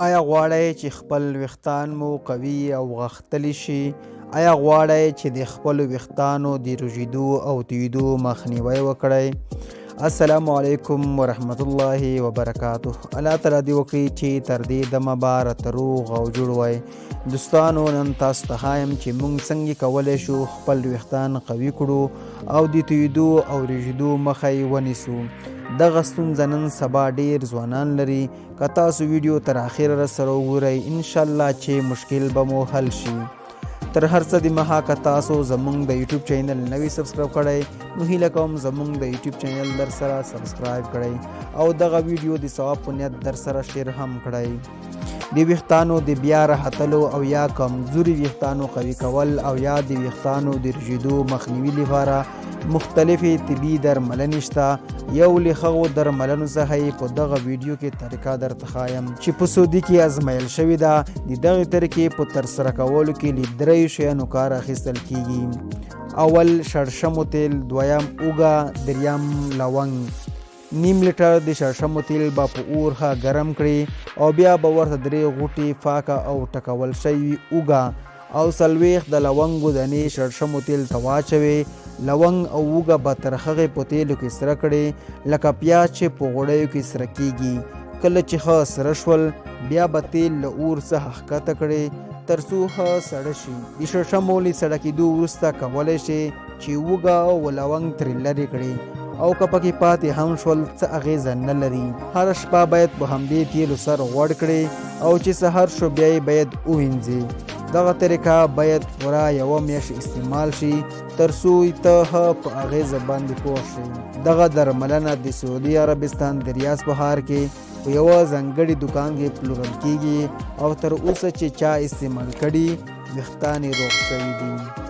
ایا غواړئ چې خپل ویښتان مو قوي او غښتلي شي؟ ایا غواړئ چې د خپلو ویښتانو د رژېدو او تویدو مخنیوی وکړئ؟ السلام علیکم ورحمت الله وبرکاته. الله تعالی دې وکړي چې تر دې دمه به راته روغ او جوړ وای. دوستانو، نن تاسو ته ښایم چې موږ څنګه کولی شو خپل ویښتان قوي کړو او د تویدو او رژېدو مخه یې ونیسو. دغه ستونزه نن سبا ډیر ځوانان لري. که تاسو ویډیو تر اخره راسره وګورئ، انشاءالله چې مشکل به مو حل شي. تر هر څه د مخه که تاسو زمونږ د یوټیوب چینل نوی سبسکرایب کړئ، نو هیله کوم زمونږ د یوټیوب چینل در سره سبسکرایب کړئ او دغه ویډیو د ثواب په نیت در سره شیر هم کړئ. د ویښتانو د بیا راختلو او یا کمزوري ویښتانو قوي کول او یا د ویښتانو د رژېدو مخنیوي لپاره مختلفې طبي درملنې شته. یو له هغو درملنو څخه یې په دغه ویډیو کې طریقه درته ښایم چې په سعودي کې ازمیل شوې ده. د دغې طریقې په ترسره کولو کې له دریو شیانو کار اخیستل کیږي. اول شړشمو تیل، دویم اوږه، دریم لونګ. نیم لیټر د شړشمو تیل به په اور ښه ګرم کړي او بیا به ورته 3 غوټې پاکه او ټکول شوي اوږه او 40 د لونګو دانې شړشمو تیل ته واچوي. لونګ او اوږه به تر هغې په تیلو کې سره کړي لکه پیاز چې په غوړیو کې سره کیږي. کله چې ښه سره شول، بیا به تیل له اور څخه ښکته کړي تر څو ښه سړه شي. د شړشمو له سړه کېدو وروسته کولی شي چې اوږه او لونګ ترې لرې کړي او که پکې پاتې هم شول، څه اغېزه نه لري. هره شپه باید په همدې تیلو سر غوړ کړي او چې سهار شو، بیا یې باید ووینځي. دغه طریقه باید پوره یوه میاشت استعمال شي تر څو ته ښه په اغېزه باندې پوه شي. دغه درملنه د سعودي عربستان د ریاض په ښار کې په یوه ځانګړي دوکان کې پلورل کیږي او تر اوسه چې چا استعمال کړي، ویښتان یې روغ شوي دي.